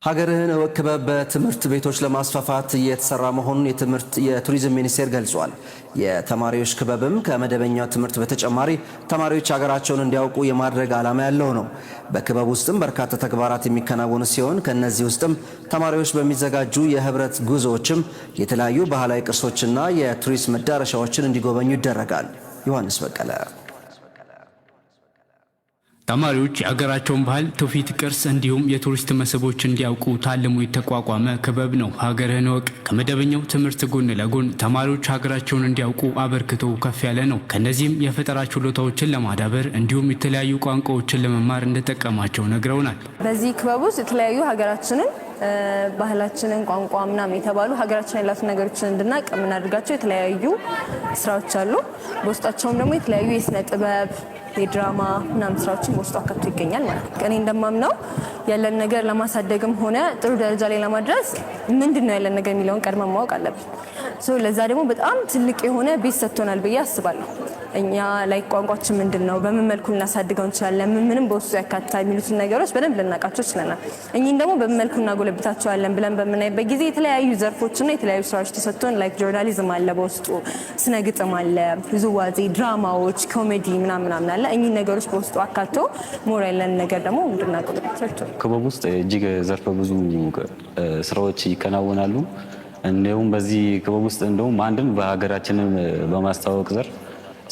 ሀገርህን እወቅ ክበብ በትምህርት ቤቶች ለማስፋፋት እየተሰራ መሆኑን የትምህርት የቱሪዝም ሚኒስቴር ገልጿል። የተማሪዎች ክበብም ከመደበኛው ትምህርት በተጨማሪ ተማሪዎች ሀገራቸውን እንዲያውቁ የማድረግ ዓላማ ያለው ነው። በክበብ ውስጥም በርካታ ተግባራት የሚከናወኑ ሲሆን ከእነዚህ ውስጥም ተማሪዎች በሚዘጋጁ የህብረት ጉዞዎችም የተለያዩ ባህላዊ ቅርሶችና የቱሪስት መዳረሻዎችን እንዲጎበኙ ይደረጋል። ዮሐንስ በቀለ። ተማሪዎች የሀገራቸውን ባህል፣ ትውፊት፣ ቅርስ እንዲሁም የቱሪስት መስህቦች እንዲያውቁ ታልሞ የተቋቋመ ክበብ ነው። ሀገርህን እወቅ ከመደበኛው ትምህርት ጎን ለጎን ተማሪዎች ሀገራቸውን እንዲያውቁ አበርክቶ ከፍ ያለ ነው። ከነዚህም የፈጠራ ችሎታዎችን ለማዳበር እንዲሁም የተለያዩ ቋንቋዎችን ለመማር እንደጠቀማቸው ነግረውናል። በዚህ ክበብ ውስጥ የተለያዩ ሀገራችንን፣ ባህላችንን፣ ቋንቋ ምናምን የተባሉ ሀገራችን ያላትን ነገሮችን እንድናቅ የምናደርጋቸው የተለያዩ ስራዎች አሉ። በውስጣቸውም ደግሞ የተለያዩ የስነ ጥበብ፣ የድራማ ምናምን ስራዎችን በውስጡ አካቶ ይገኛል ማለት ነው። እኔ እንደማምነው ያለን ነገር ለማሳደግም ሆነ ጥሩ ደረጃ ላይ ለማድረስ ምንድን ነው ያለን ነገር የሚለውን ቀድመን ማወቅ አለብን። So ለዛ ደግሞ በጣም ትልቅ የሆነ base ሰጥቶናል ብዬ አስባለሁ። እኛ ላይ ቋንቋችን ምንድን ነው፣ በምን መልኩ ልናሳድገው እንችላለን፣ ምን ምንም በውስጡ ያካትታል የሚሉትን ነገሮች በደንብ ልናውቃቸው ችለናል። እኚህን ደግሞ በምን መልኩ እናጎለብታቸዋለን ብለን በምናይበት ጊዜ የተለያዩ ዘርፎችና የተለያዩ ስራዎች ተሰጥቶን like journalism አለ በውስጡ፣ ስነ ግጥም አለ፣ ውዝዋዜ፣ ድራማዎች፣ ኮሜዲ ምናምን ምናምን አለ። እኚህን ነገሮች በውስጡ አካቶ more ያለን ነገር ደግሞ እንድናጎለብት ረድቶናል። ክበብ ውስጥ እጅግ ዘርፈ ብዙ ስራዎች ይከናወናሉ። እንዲሁም በዚህ ክበብ ውስጥ እንደውም አንድን በሀገራችንን በማስተዋወቅ ዘርፍ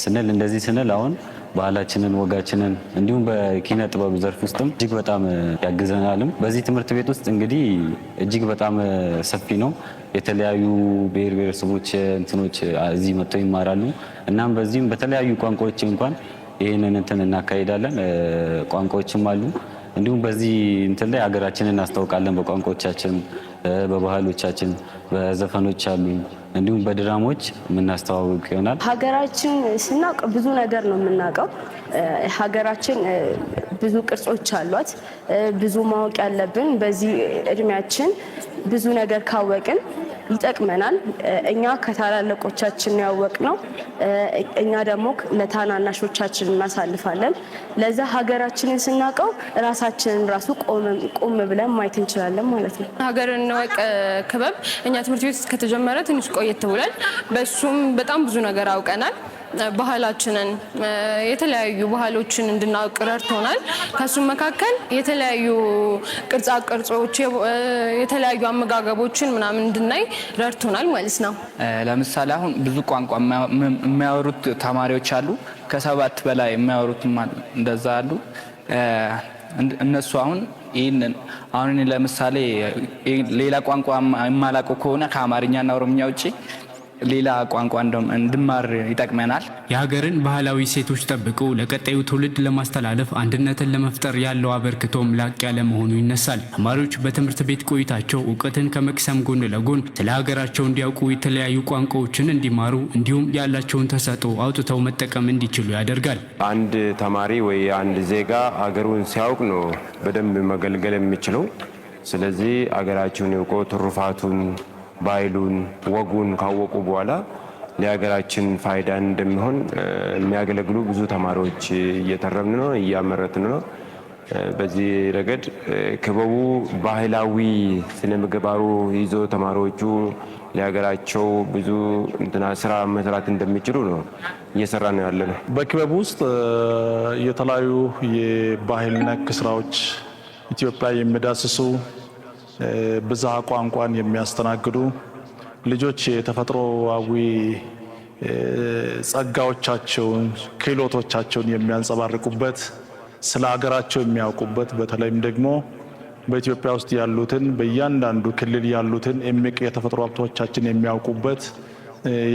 ስንል እንደዚህ ስንል አሁን ባህላችንን፣ ወጋችንን እንዲሁም በኪነ ጥበብ ዘርፍ ውስጥም እጅግ በጣም ያግዘናልም። በዚህ ትምህርት ቤት ውስጥ እንግዲህ እጅግ በጣም ሰፊ ነው። የተለያዩ ብሔር ብሔረሰቦች እንትኖች እዚህ መጥተው ይማራሉ። እናም በዚህም በተለያዩ ቋንቋዎች እንኳን ይህንን እንትን እናካሂዳለን። ቋንቋዎችም አሉ። እንዲሁም በዚህ እንትን ላይ ሀገራችንን እናስታውቃለን። በቋንቋዎቻችን፣ በባህሎቻችን፣ በዘፈኖች አሉ፣ እንዲሁም በድራሞች የምናስተዋውቅ ይሆናል። ሀገራችን ስናውቅ ብዙ ነገር ነው የምናውቀው። ሀገራችን ብዙ ቅርጾች አሏት። ብዙ ማወቅ ያለብን በዚህ እድሜያችን ብዙ ነገር ካወቅን ይጠቅመናል። እኛ ከታላላቆቻችን ያወቅነው እኛ ደግሞ ለታናናሾቻችን እናሳልፋለን። ለዛ ሀገራችንን ስናውቀው ራሳችንን ራሱ ቆም ብለን ማየት እንችላለን ማለት ነው። ሀገርን እንወቅ ክበብ እኛ ትምህርት ቤት ከተጀመረ ትንሽ ቆየት ብሏል። በሱም በጣም ብዙ ነገር አውቀናል። ባህላችንን፣ የተለያዩ ባህሎችን እንድናውቅ ረድቶናል። ከሱም መካከል የተለያዩ ቅርጻ ቅርጾች፣ የተለያዩ አመጋገቦችን ምናምን እንድናይ ረድቶናል ማለት ነው። ለምሳሌ አሁን ብዙ ቋንቋ የሚያወሩት ተማሪዎች አሉ። ከ7 በላይ የሚያወሩትም እንደዛ አሉ። እነሱ አሁን ይህንን አሁን እኔ ለምሳሌ ሌላ ቋንቋ የማላውቀው ከሆነ ከአማርኛና ኦሮምኛ ውጭ ሌላ ቋንቋ እንድማር ይጠቅመናል። የሀገርን ባህላዊ እሴቶች ጠብቆ ለቀጣዩ ትውልድ ለማስተላለፍ አንድነትን ለመፍጠር ያለው አበርክቶም ላቅ ያለ መሆኑ ይነሳል። ተማሪዎች በትምህርት ቤት ቆይታቸው እውቀትን ከመቅሰም ጎን ለጎን ስለ ሀገራቸው እንዲያውቁ፣ የተለያዩ ቋንቋዎችን እንዲማሩ እንዲሁም ያላቸውን ተሰጥኦ አውጥተው መጠቀም እንዲችሉ ያደርጋል። አንድ ተማሪ ወይ አንድ ዜጋ ሀገሩን ሲያውቅ ነው በደንብ መገልገል የሚችለው። ስለዚህ ሀገራቸውን ያውቆ ትሩፋቱን፣ ባህሉን፣ ወጉን ካወቁ በኋላ ለሀገራችን ፋይዳ እንደሚሆን የሚያገለግሉ ብዙ ተማሪዎች እየተረምን ነው፣ እያመረትን ነው። በዚህ ረገድ ክበቡ ባህላዊ ስነ ምግባሩ ይዞ ተማሪዎቹ ለሀገራቸው ብዙ እንትና ስራ መስራት እንደሚችሉ ነው እየሰራ ነው ያለ ነው። በክበቡ ውስጥ የተለያዩ የባህል ነክ ስራዎች፣ ኢትዮጵያ የሚዳስሱ፣ ብዝሃ ቋንቋን የሚያስተናግዱ፣ ልጆች የተፈጥሮአዊ ጸጋዎቻቸውን፣ ክህሎቶቻቸውን የሚያንጸባርቁበት፣ ስለ ሀገራቸው የሚያውቁበት፣ በተለይም ደግሞ በኢትዮጵያ ውስጥ ያሉትን በእያንዳንዱ ክልል ያሉትን እምቅ የተፈጥሮ ሀብቶቻችን የሚያውቁበት፣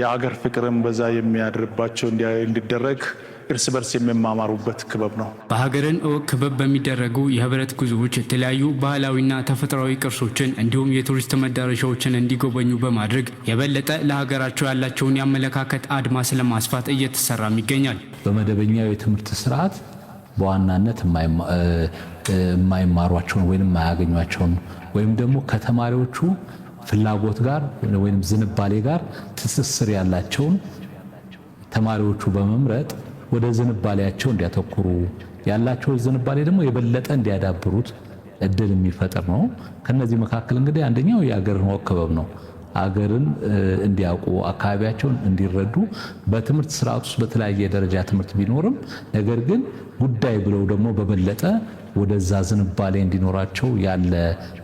የሀገር ፍቅርም በዛ የሚያድርባቸው እንዲደረግ እርስ በርስ የሚማማሩበት ክበብ ነው። በሀገርን እወቅ ክበብ በሚደረጉ የህብረት ጉዞዎች የተለያዩ ባህላዊና ተፈጥሯዊ ቅርሶችን እንዲሁም የቱሪስት መዳረሻዎችን እንዲጎበኙ በማድረግ የበለጠ ለሀገራቸው ያላቸውን የአመለካከት አድማስ ለማስፋት እየተሰራም ይገኛል። በመደበኛው የትምህርት ስርዓት በዋናነት የማይማሯቸውን ወይም የማያገኟቸውን ወይም ደግሞ ከተማሪዎቹ ፍላጎት ጋር ወይም ዝንባሌ ጋር ትስስር ያላቸውን ተማሪዎቹ በመምረጥ ወደ ዝንባሌያቸው እንዲያተኩሩ፣ ያላቸው ዝንባሌ ደግሞ የበለጠ እንዲያዳብሩት እድል የሚፈጥር ነው። ከነዚህ መካከል እንግዲህ አንደኛው የአገርን ወግ ክበብ ነው። አገርን እንዲያውቁ፣ አካባቢያቸውን እንዲረዱ፣ በትምህርት ስርዓት ውስጥ በተለያየ ደረጃ ትምህርት ቢኖርም ነገር ግን ጉዳይ ብለው ደግሞ በበለጠ ወደዛ ዝንባሌ እንዲኖራቸው ያለ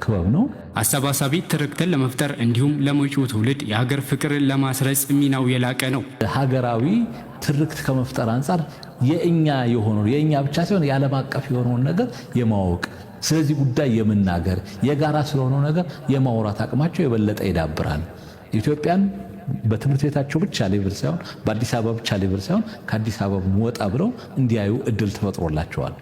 ክበብ ነው። አሰባሳቢ ትርክትን ለመፍጠር እንዲሁም ለመጪው ትውልድ የሀገር ፍቅርን ለማስረጽ ሚናው የላቀ ነው። ሀገራዊ ትርክት ከመፍጠር አንጻር የእኛ የሆነው፣ የእኛ ብቻ ሳይሆን የዓለም አቀፍ የሆነውን ነገር የማወቅ፣ ስለዚህ ጉዳይ የመናገር፣ የጋራ ስለሆነው ነገር የማውራት አቅማቸው የበለጠ ይዳብራል። ኢትዮጵያን በትምህርት ቤታቸው ብቻ level ሳይሆን፣ በአዲስ አበባ ብቻ level ሳይሆን፣ ከአዲስ አበባ ወጣ ብለው እንዲያዩ እድል ተፈጥሮላቸዋል።